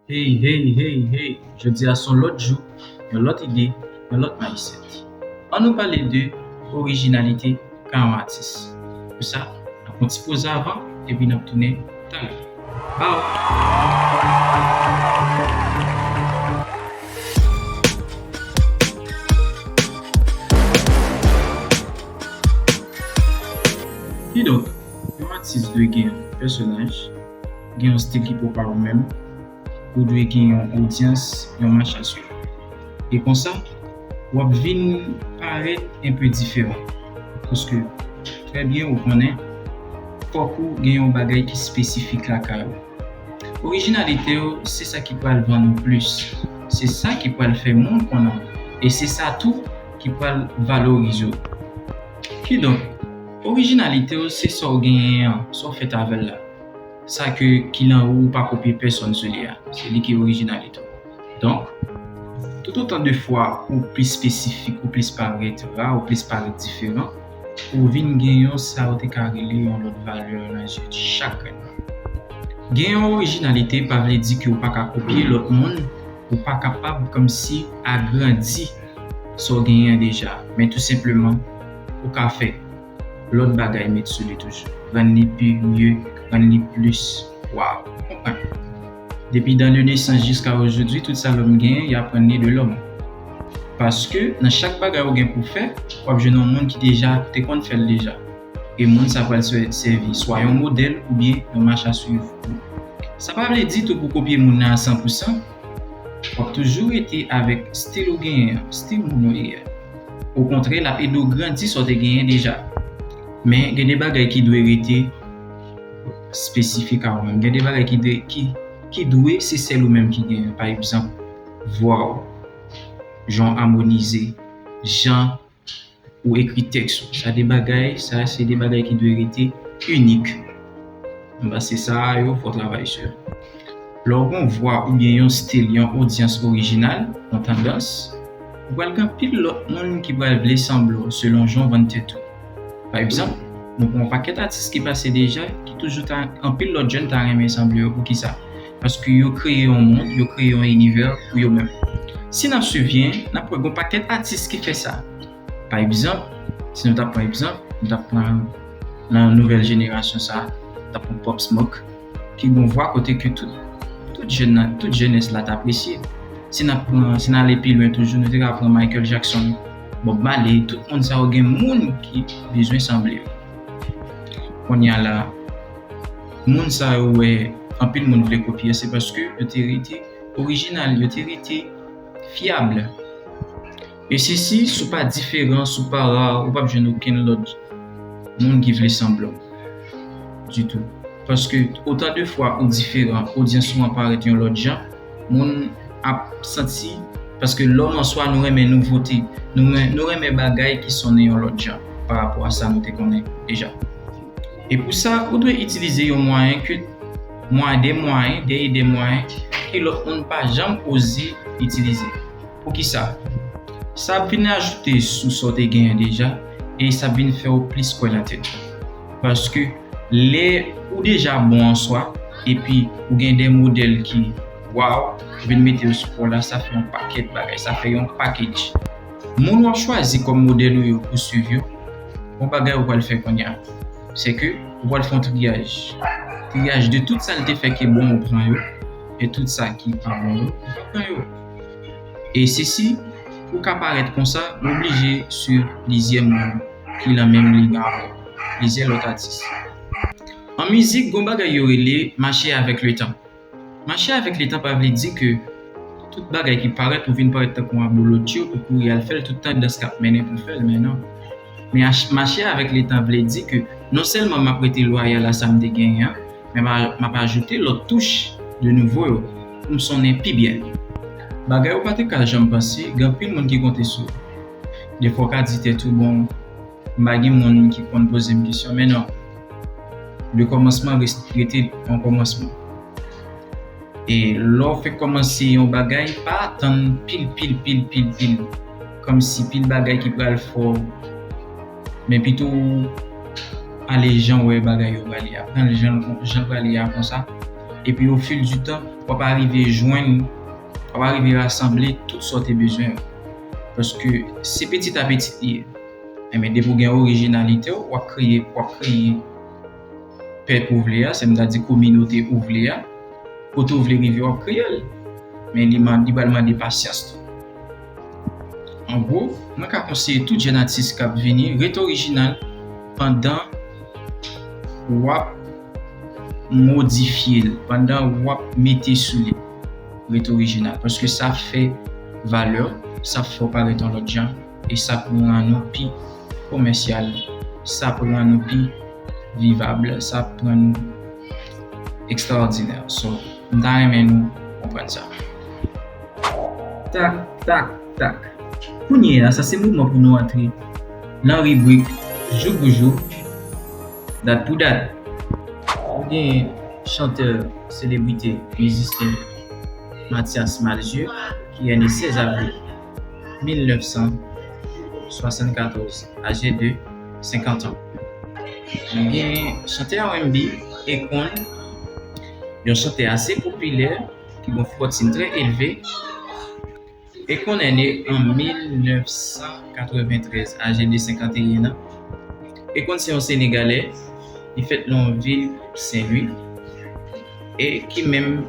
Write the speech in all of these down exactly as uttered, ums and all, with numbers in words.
Hey, hey, hey, hey! Jodi a se yon lòt jou, yon lòt ide, yon lòt mindset. Ann nou pale de orijinalite ka yon atis. Pou sa, n ap pran ti poz avan, epi n ap tounen talè. Bye! Kidonk, yon atis dwe gen yon pèsonaj, gen yon stil ki pwòp a ou menm, ou dwe gen yon odyans, yon mach a swiv. E konsa, w ap vin parèt enpe diferan. Paske, trè byen, ou konnen, fòk ou gen yon bagay ki espesifik lakay ou. Orijinalite w, se sa ki pral vann ou plis. Se sa ki pral fè moun konnen w. E se sa tou ki pral valorize w. Kidonk, orijinalite w, se sa w genyen an, sa w fèt avè l la. Sa ke ki lan ou, ou pa kopye pèsonn sou li a. Se li ki orijinalite w. Donk, toutotan de fwa ou plis espesifik, ou plis parèt ra, ou plis parèt diferan, ou vin gen yon sa yo te ka rele yon lòt valè nan zye chak grenn moun. Gen yon orijinalite pa vle di ke ou pa ka kopye lòt moun, ou pa kapab kòmsi agrandi sa w genyen an deja, men tou senpleman, ou ka fè lòt bagay met sou li toujou. Rann li pi mye, rann li plis waw. Ou konprann? Depi dan le nesans jiska ojodwi, tout sa lòm genyen, y aprann li de lòm. Paske nan chak bagay ou gen pou fè, w ap jwenn yon moun ki deja te konn fè l deja. E moun sa pral sè- sèvi swa yon modèl oubyen yon mach a swiv pou ou. Sa pa vle di tou pou kopye moun nan a san pou san, w ap toujou rete avèk stil ou genyen an, stil moun ou ye a. Okontrè, l ap ede w grandi sa w te genyen deja. Men gen de bagay ki dwe rete espesifik a ou menm. Gen de bagay ki dwe, ki, ki dwe se sèl ou menm ki genyen. Pa egzanp, vwa w, jan w amonize, jan ou ekri tèks ou. Sa de bagay, sa se de bagay ki dwe rete inik. Anba se sa a yo, fò w travay sou yo. Lè w gen yon vwa oubyen yon stil, yon odyans orijinal, yon tandans, ou pral gen anpil lòt moun ki pral vle sanble w selon jan w vann tèt ou. Pa egzanp, nou gen yon pakèt atis ki pase deja, ki toujou ta, anpil lòt jèn ta renmen sanble yo. Poukisa? Paske yo kreye yon mond, yo kreye yon inivè pou yo menm. Si n ap swiv byen, n ap wè gen yon pakèt atis ki fè sa. Pa egzanp, si nou t ap pran egzanp, nou t ap pran nan nouvèl jenerasyon sa a, nou t ap pran Pop Smoke, ki gen yon vwa kote ke tout, tout jèn nan, tout jenès la t apresye. Si n ap pran, si n ale pi lwen toujou, nou te ka pran Michael Jackson, Bob Marley, tout moun sa yo gen moun ki bezwen sanble yo. Kounye a la, moun sa yo wè anpil moun vle kopye, se paske yo te rete orijinal, yo te rete fyab. E sesi, si w pa diferan, si w pa ra, ou p ap jwenn okenn lòt moun ki vle sanble w ditou. Paske otan de fwa ou diferan, odyans ou an parèt yon lòt jan, moun ap santi, paske lòm an swa nou renmen nouvote, nou ren-, nou renmen bagay ki sonnen yon lòt jan pa rapò a sa nou te konnen deja. E pou sa, ou dwe itilize yon mwayen ke, mwayen, de mwayen, de, de mwayen ke lòt moun pa janm oze itilize. Poukisa? Sa ap vin ajoute sou sa w te genyen deja e sa ap vin fè w plis kwè nan tèt ou. Paske lè ou deja bon an swa, epi ou gen de modèl ki waw, ou vin mete yo sou kò w la, sa fè yon pakèt bagay, sa fè yon package. Moun w ap chwazi kòm modèl ou yo pou swiv yo, yon bagay ou pral fè kounye a, se ke ou pral fè yon triyaj. Triyaj de tout sa l te fè ki bon, ou pran yo, e tout sa ki pa bon yo, ou pa pran yo. E sesi, pou w ka parèt konsa, ou oblije swiv plizyè moun ki nan menm liy avè w, plizyè lòt atis. An mizik, gen yon bagay yo rele mache avèk letan. Mache avèk letan pa vle di ke tout bagay ki parèt ou vin parèt tankou yon abolotcho pou kouri al fè l tout tandans k ap mennen pou fè l, men non. Men ach-, mache avèk letan vle di ke non sèlman m ap rete lwayal a sa m te genyen an, men m a, m ap ajoute lòt touch de nouvo yo pou m sonnen pi byen. Bagay ou pa te ka janm panse, gen anpil moun ki konte sou ou. Defwa w ka di tèt ou, bon, m pa gen moun ki konn poze m kesyon, men non. Le kòmansman res-, rete yon kòmansman. E lè w fèk kòmanse yon bagay, pa atann pil, pil, pil, pil, pil. Kòmsi pil bagay ki pral fè w. Men pito w ale jan w wè bagay yo prale a. Pran l jan, jan l prale a konsa. Epi au fil du temps, w ap arive jwenn, w ap arive rasanble tout sa w te bezwen yo. Paske se petit à petit li ye. Enben, depi w gen orijinalite w, w ap kreye, w ap kreye pèp ou vle a, sètadi kominote ou vle a, kote w vle rive, w ap kreye l. Men li, li pral mande pasyans tou. An gwo, mwen ka konseye tout jèn atis k ap vini, ret orijinal pandan w ap modifye l, pandan w ap mete sou li. Ret orijinal, paske sa fè valè, sa fè w parèt yon lòt jan, e sa pou rann nou pi komèsyal, sa pou rann nou pi vivab, sa pou rann nou ekstraòdinè. So, m ta renmen nou konprann sa. Tak, tak, tak. Kounye a, sa se moman pou nou antre nan ribrik Jou pou jou, dat pou dat. Nou gen chantè, selebrite, mizisyen Mathias Malzieu, ki è ne sèz avril mil nèf san swasann katòz, aje de senkant an. Nou gen chantè R and B, Akon, yon chantè ase popilè, ki gen yon fòtin trè elve. Akon è ne an mil nèf san katreventrèz, aje de senkanteyen an. Akon se yon Senegalè, li fèt nan yon vil Sen Lwi, e ki menm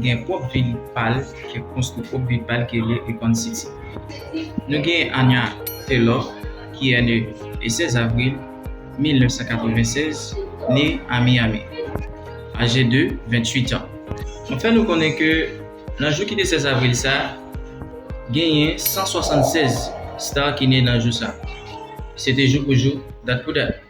gen pwòp vil pa l, ki konstwi pwòp vil pa l, ki rele Akon City. Nou gen Anya Taylor, ki è ne le sèz avril mil nèf san katrevensèz, ne a Miami, aje de venntuit an. Mwen fè nou konnen ke nan jou ki te sèz avril sa, genyen san swasannsèz star ki ne nan jou sa. Se te jou pou jou, dat pou dat.